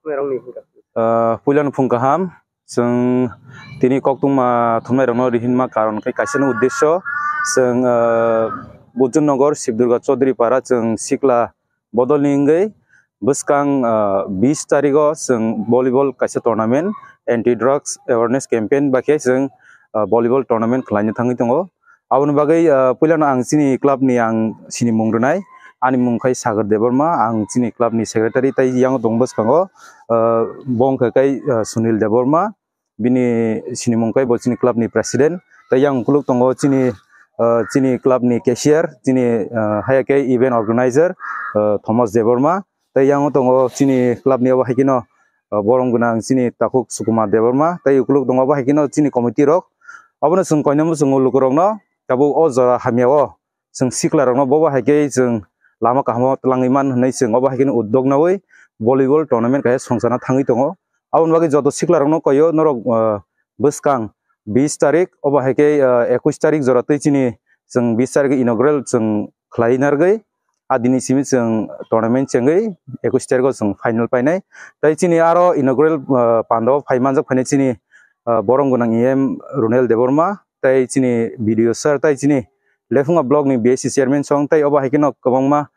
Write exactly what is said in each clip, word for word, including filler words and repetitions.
Khumnairokni hwnkha. Ah, puilano phung kaham. Chwng tini koktwma thumnairokno rihinma karon khe kaisani uddesyo. Chwng, ah, Bujunnagar Sibdurga Chaudhary Para chwng sikla bodolni wngwi bwskang, ah, bis tarigo chwng volleyball kaisa tournament, anti drugs awareness campaign bakhe chwng, ah, volleyball tournament khlaina thangwi tongo. Aboni bagwi, ah, puilano ang chini club ni ang sinimung rwnai. Ani mung khai Sagar Debbarma, ang chini club ni secretary, tai yang tong bwskango, ah, bo wngkha kai, ah, Sunil Debbarma, bini sinimung kai bo chini club ni president. Tai yang kuluk tongo chini, ah, chini club ni cashier, chini, ah, haya khe event organizer, ah, Thomas Debbarma. Tai yang tongo chini club ni obo hai kheno, ah, borom gwnang chini takhuk Sukumar Debbarma. Tai ukuluk tongo obo hai kheno chini committee rok. Obono chwng koinwi muchungo lukurokno tabuk o jora hamya o chwng siklarokno bobo hai khe chwng lama kahamo twlangwi man hwnwi chwng obo hai kheno uddog nawi volleyball tournament kaisa songchana thangwi tongo. Aboni bagwi joto siklarokno koio norok, ah, bwskang bis tarik obo hai khe, ah, ekush tarik jora twi chini chwng bis tarik inaugural chwng khlai narwgwi a dini simi chwng tournament chengwi ekush tarigo chwng final painai. Tai chini aro inaugural, ah, pandao phai manjak phainai chini, ah, borom gwnang E M Runel Debbarma, tai chini B D O sir, tai chini Lephunga block ni B S C chairman song, tai obo hai kheno kwbangma,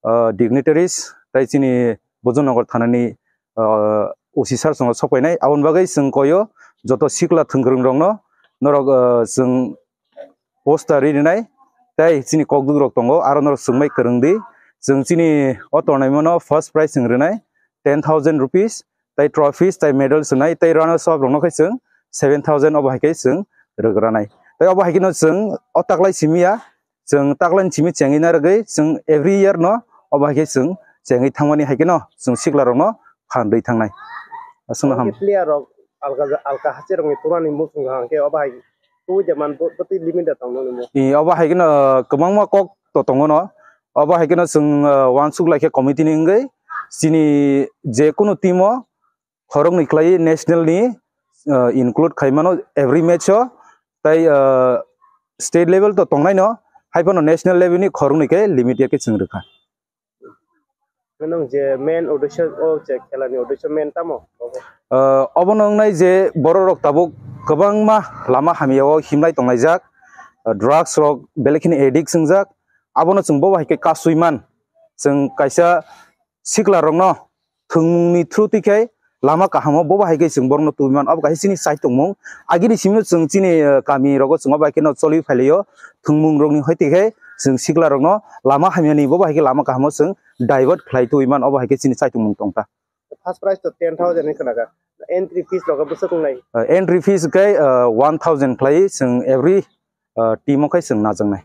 ah, dignitaries, tai chini Bojongnagar thanani, ah, O C sir songo sok painai. Aboni bagwi chwng koyo joto sikla thwngkwrwng rokno norok, ah, chwng poster ri rinai, tei chini kokduk rok tongo, aro norok chwngmai kwrwng di. Chwng chini o tournament no first prize chwng rinai ten thousand rupees, tei trophies, tei medals wngnai, tei runners up rokno khe chwng seven thousand obo hai khe chwng rwgranai. Tei obo hai kheno chwng o taklai simi ya, chwng taklai simi chengwi narwgwi chwng every year no obo hai khe chwng chengwi thangmani hai kheno chwng sikla rokno phan rwi thangnai. Aswkno ham. Player rok alka ja-, alka hachi rokni tumani muchung hang khe obo hai twi de man bo, bo twi limit da tong nang mo. I obo hai kheno kwbangma kok to tongo no. Obo hai kheno chwng, ah, uansuk lai khe committee ni wngwi chini je kunu team o khoroknwi khlai national ni, ah, include khai mano every match o. Tai, ah, state level to tongnai no, hai phano national level ni khoroknwi khe limit ya khe chwng rwkha. Nang je main uddesho o je khela ni uddesho main tamo? Ah, obono wngnai je borok rok tabuk kwbangma lama hamya o himlai tonglaijak, ah, drugs rok belai kheno addict swngjak, abono chwng bobo hai khe kasui man, chwng kaisa sikla rokno thwngmungni through twi khe lama kahamo bobo hai khe chwng borokno tubui man, obo kaisa chini chai tongmung. Agini simi chwng chini, eh, kami rogo chwng obo hai kheno choli phailio, thwngmung rokni hoi twi khe chwng sikla rokno lama hamyani bobo hai khe lama kahamo chwng divert khlai tubui man, obo hai khe chini chai tongmung tongkha. First prize to ten thousand ni khna kha. Entry fees rok bwswk wngnai? Eh, entry fees khe, eh, one thousand khlai chwng every, eh, team o khe chwng najaknai.